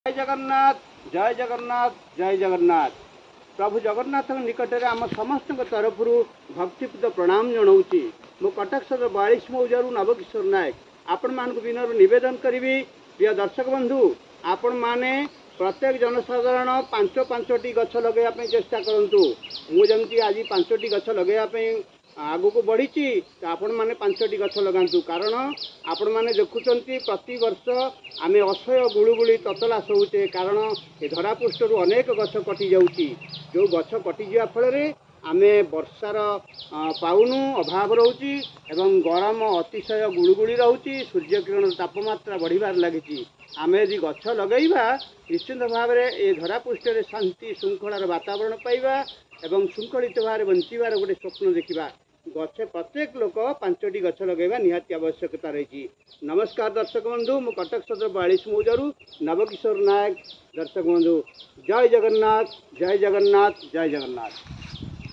ଜଗନ୍ନାଥ, ଜୟ ଜଗନ୍ନାଥ, ଜୟ ଜଗନ୍ନାଥ। ପ୍ରଭୁ ଜଗନ୍ନାଥଙ୍କ ନିକଟରେ ଆମ ସମସ୍ତଙ୍କ ତରଫରୁ ଭକ୍ତିପୂତ ପ୍ରଣାମ ଜଣାଉଛି। ମୁଁ କଟକ ସଦର 42 ମୌଜାରୁ ନବକିଶୋର ନାୟକ ଆପଣମାନଙ୍କୁ ବିନୟ ନିବେଦନ କରିବି। ପ୍ରିୟ ଦର୍ଶକ ବନ୍ଧୁ, ଆପଣମାନେ ପ୍ରତ୍ୟେକ ଜନସାଧାରଣ ପାଞ୍ଚ ପାଞ୍ଚଟି ଗଛ ଲଗାଇବା ପାଇଁ ଚେଷ୍ଟା କରନ୍ତୁ। ମୁଁ ଯେମିତି ଆଜି ପାଞ୍ଚଟି ଗଛ ଲଗାଇବା ପାଇଁ ଆଗକୁ ବଢ଼ିଛି, ତ ଆପଣମାନେ ପାଞ୍ଚଟି ଗଛ ଲଗାନ୍ତୁ। କାରଣ ଆପଣମାନେ ଦେଖୁଛନ୍ତି, ପ୍ରତିବର୍ଷ ଆମେ ଅସହ୍ୟ ଗୁଳୁଗୁଳି ତତଲା ସହୁଛେ, କାରଣ ଏ ଧରାପୃଷ୍ଠରୁ ଅନେକ ଗଛ କଟିଯାଉଛି। ଯେଉଁ ଗଛ କଟିଯିବା ଫଳରେ ଆମେ ବର୍ଷାର ପାଉନୁ, ଅଭାବ ରହୁଛି ଏବଂ ଗରମ ଅତିଶୟ ଗୁଳୁଗୁଳି ରହୁଛି। ସୂର୍ଯ୍ୟକିରଣର ତାପମାତ୍ରା ବଢ଼ିବାରେ ଲାଗିଛି। ଆମେ ଯଦି ଗଛ ଲଗାଇବା, ନିଶ୍ଚିନ୍ତ ଭାବରେ ଏ ଧରାପୃଷ୍ଠରେ ଶାନ୍ତି ଶୃଙ୍ଖଳାର ବାତାବରଣ ପାଇବା ଏବଂ ଶୃଙ୍ଖଳିତ ଭାବରେ ବଞ୍ଚିବାର ଗୋଟେ ସ୍ୱପ୍ନ ଦେଖିବା। ଗଛ, ପ୍ରତ୍ୟେକ ଲୋକ ପାଞ୍ଚଟି ଗଛ ଲଗାଇବା ନିହାତି ଆବଶ୍ୟକତା ରହିଛି। ନମସ୍କାର ଦର୍ଶକ ବନ୍ଧୁ, ମୁଁ କଟକ ସଦର 42 ମୌଜାରୁ ନବକିଶୋର ନାୟକ। ଦର୍ଶକ ବନ୍ଧୁ, ଜୟ ଜଗନ୍ନାଥ, ଜୟ ଜଗନ୍ନାଥ, ଜୟ ଜଗନ୍ନାଥ।